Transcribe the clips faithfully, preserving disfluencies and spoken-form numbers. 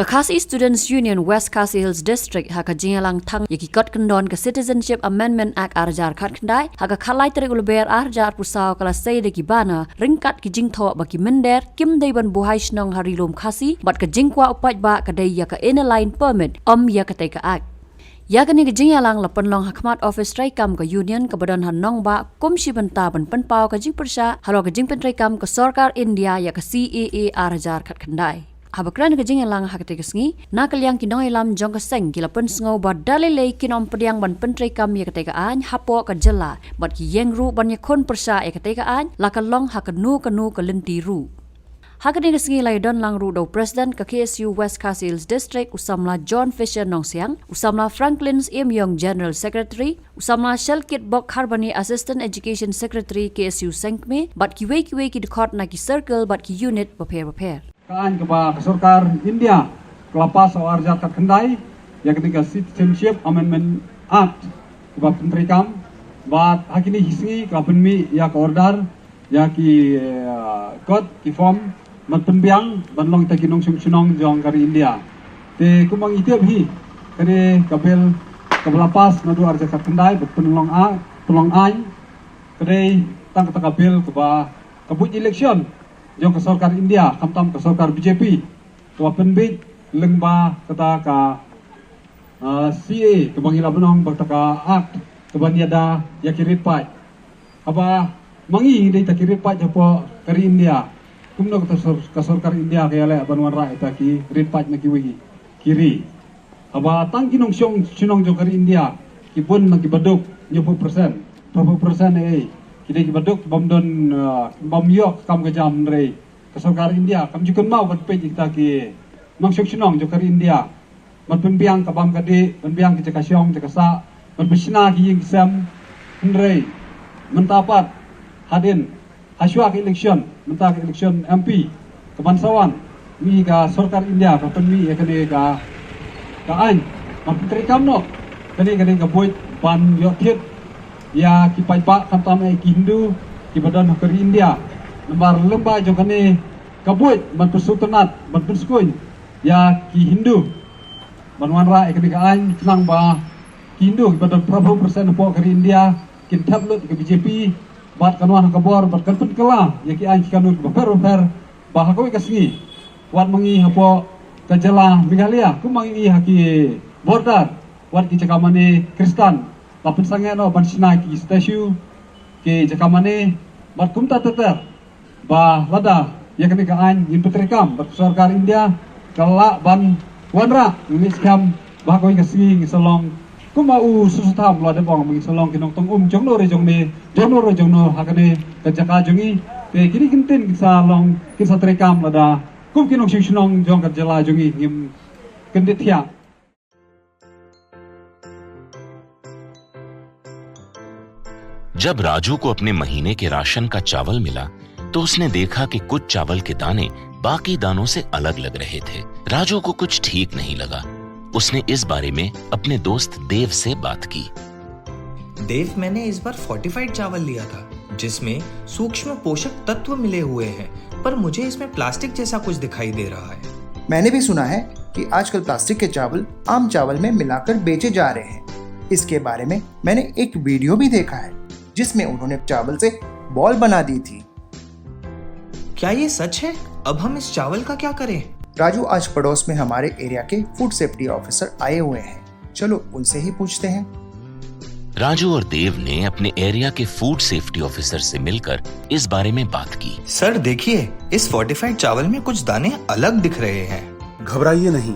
Ka Khasi Students Union West Khasi Hills District ha ka jingïalang thang ïa ki kot kyndon ka Citizenship Amendment Act ar hajar khatkhyndai, ha ka khatlai tarik u Lber ar hajar arphew saw ka la sei da ki banner ryngkat ki jingthoh ba ki mynder kim dei ban buhai shnong ha Ri Lum Khasi bad ka jingkwah u paidbah ka dei ïa ka Inner Line Permit, ym ïa katei ka Act. Ïa kane ka jingïalang la pynlong ha khmat office treikam ka Union kaba don ha Nongbah kum shi bynta ban pynpaw ka jingpyrshah halor ka jingpyntreikam ka Sorkar India ïa ka C A A ar hajar khatkhyndai. Haba kren ka jingïalang ha katei ka sngi, na ka liang ki nongïalam jong ka seng ki la pynsngew ba da lei lei kin ym pdiang ban pyntreikam ïa katei ka aiñ hapoh ka jylla bad ki ïeng ruh ban ïakhun pyrshah ïa katei ka aiñ, la ka long ha kano kano ka lynti ruh. Ha katei ka sngi la ïadon lang ruh da u President ka K S U West Khasi Hills District, u samla John Fisher Nongsiang, u samla Franklin Syiemiong, General Secretary, u samla Shalkitbok Kharbani, Assistant Education Secretary, K S U Sengkmie, bad kiwei kiwei ki dkhot na ki circle bad ki unit bapher bapher. Ka aiñ kaba ka sorkar India ka la pass ha u ar hajar khatkhyndai, ïa kane ka Citizenship Amendment Act kaba pyntreikam, bad ha kine ki sngi ka la pynmih ïa ka order, ïa ki, eh, kot, ki form, ban pynbiang ban long kita ki nongshong shnong jong ka ri India. Te kumba ngi tip hi, kane ka bill kaba la pass naduh ar hajar khatkhyndai bad pynlong a, pynlong aiñ, ka dei tang kata ka bill kaba ka buit election jong ka sorkar India, khamtam ka sorkar B J P, kaba pynbiej lyngba kata ka, ah, C A A kaba ngi la pynlong, bad kata ka Act kaban ïada ïa ki rit paid. Haba ma ngi ngi dei kita ki rit paid hapoh ka ri India, kumno kata sor-, ka sorkar India ka ïaleh ban wanrah ïa kita ki rit paid na kiwei ki ri? Haba tang ki nongshong shnong jong ka ri India ki bun na ki baduk, hynñiewphew percent, phewphew percent, eh, ki dei ki baduk bym don, ah, bym ïoh kam ka jam, hynrei ka sorkar India kam ju kynmaw ban peit ïa kita ki nongshong shnong jong ka ri India, ban pynbiang ka bam ka dih, ban biang ki jaka shong jaka sah, ban pynshna ki ïing ki sem. Hynrei mynta pat, hadien, hashwa ka election, mynta ka election M P kaban sa wan, ngi ka sorkar India ka pynmih ïa kane ka, ka aiñ ban pyntreikam noh. Kane ka dei ka buit ban ïoh thied ïa ki paidbah, khamtam eh ki Hindu kiba don ha ka ri India. Namar lyngba jong kane ka buit ban pynsngewtynnat, ban pynsngew ïa ki Hindu ban wanrah ïa kane ka aiñ, khnang ba ki Hindu kiba don phewphew percent hapoh ka ri India kin thep lut ïa ka B J P, bad kan wan ha ka bor bad kan pynkylla ïa ki aiñ ki kanun kiba pher bapher, ba ha kawei ka sngi wat ma ngi hapoh ka jylla Meghalaya, kumba ngi ha ki border, wat ki jaka mane Khristan la pynsangeh noh ban shna ki statue, ki jaka mane, bad kumta ter ter, ba lada ïa kane ka aiñ ngin pyntreikam bad ka sorkar India ka lah ban wanrah, ngi ngeit skhem ba ha kawei ka sngi ngin sa long kumba u Soso Tham u la dep ong, ba ngin sa long ki nongtong um jongno re jongne, jongno re jongno ha kane ka jaka jong ngi. Te kine ki ktien kin sa long, kin sa treikam lada kum ki nongshong shnong jong ka jylla jong ngi ngim kyndit thiah. जब राजू को अपने महीने के राशन का चावल मिला, तो उसने देखा कि कुछ चावल के दाने बाकी दानों से अलग लग रहे थे। राजू को कुछ ठीक नहीं लगा। उसने इस बारे में अपने दोस्त देव से बात की। देव, मैंने इस बार फोर्टिफाइड चावल लिया था, जिसमें सूक्ष्म पोषक तत्व मिले हुए हैं, पर मुझे इसमें प्लास्टिक जैसा कुछ दिखाई दे रहा है। मैंने भी सुना है कि आजकल प्लास्टिक के चावल आम चावल में मिलाकर बेचे जा रहे हैं। इसके बारे में मैंने एक वीडियो भी देखा है, जिसमें उन्होंने चावल से बॉल बना दी थी। क्या ये सच है? अब हम इस चावल का क्या करें? राजू आज पड़ोस में हमारे एरिया के फूड सेफ्टी ऑफिसर आए हुए हैं, चलो उनसे ही पूछते हैं। राजू और देव ने अपने एरिया के फूड सेफ्टी ऑफिसर से मिलकर इस बारे में बात की। सर, देखिए, इस फोर्टिफाइड चावल में कुछ दाने अलग दिख रहे हैं। घबराइए नहीं,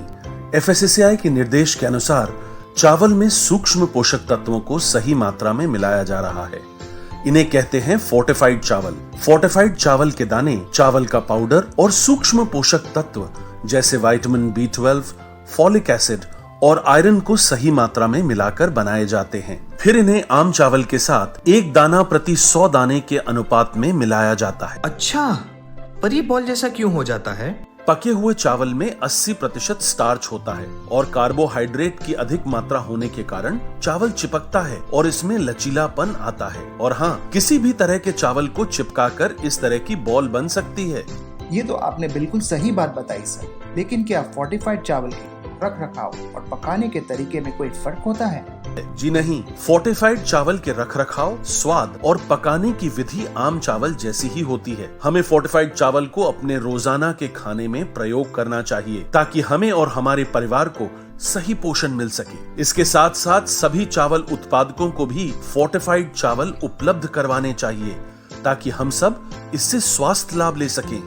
एफएसएसएआई के निर्देश के अनुसार चावल में सूक्ष्म पोषक तत्वों को सही मात्रा में मिलाया जा रहा है। इन्हें कहते हैं फोर्टिफाइड चावल। फोर्टिफाइड चावल के दाने, चावल का पाउडर और सूक्ष्म पोषक तत्व जैसे vitamin B twelve, folic acid और आयरन को सही मात्रा में मिलाकर बनाए जाते हैं। फिर इन्हें आम चावल के साथ एक दाना प्रति सौ दाने के अनुपात में मिलाया जाता है। अच्छा, पर ये बॉल जैसा क्यों हो जाता है? पके हुए चावल में अस्सी प्रतिशत स्टार्च होता है और कार्बोहाइड्रेट की अधिक मात्रा होने के कारण चावल चिपकता है और इसमें लचीलापन आता है। और हाँ, किसी भी तरह के चावल को चिपकाकर इस तरह की बॉल बन सकती है। ये तो आपने बिल्कुल सही बात बताई सर, लेकिन क्या फोर्टिफाइड चावल के रख रखाव और पकाने के तरीके में कोई फर्क होता है? जी नहीं, फोर्टिफाइड चावल के रख रखाव, स्वाद और पकाने की विधि आम चावल जैसी ही होती है। हमें फोर्टिफाइड चावल को अपने रोजाना के खाने में प्रयोग करना चाहिए, ताकि हमें और हमारे परिवार को सही पोषण मिल सके। इसके साथ साथ सभी चावल उत्पादकों को भी फोर्टिफाइड चावल उपलब्ध करवाने चाहिए, ताकि हम सब इससे स्वास्थ्य लाभ ले सकें।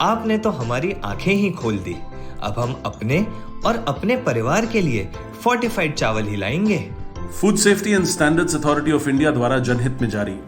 आपने तो हमारी आंखें ही खोल दी। अब हम अपने और अपने परिवार के लिए फोर्टिफाइड चावल ही लाएंगे। Food safety and standards authority of India द्वारा जनहित में जारी।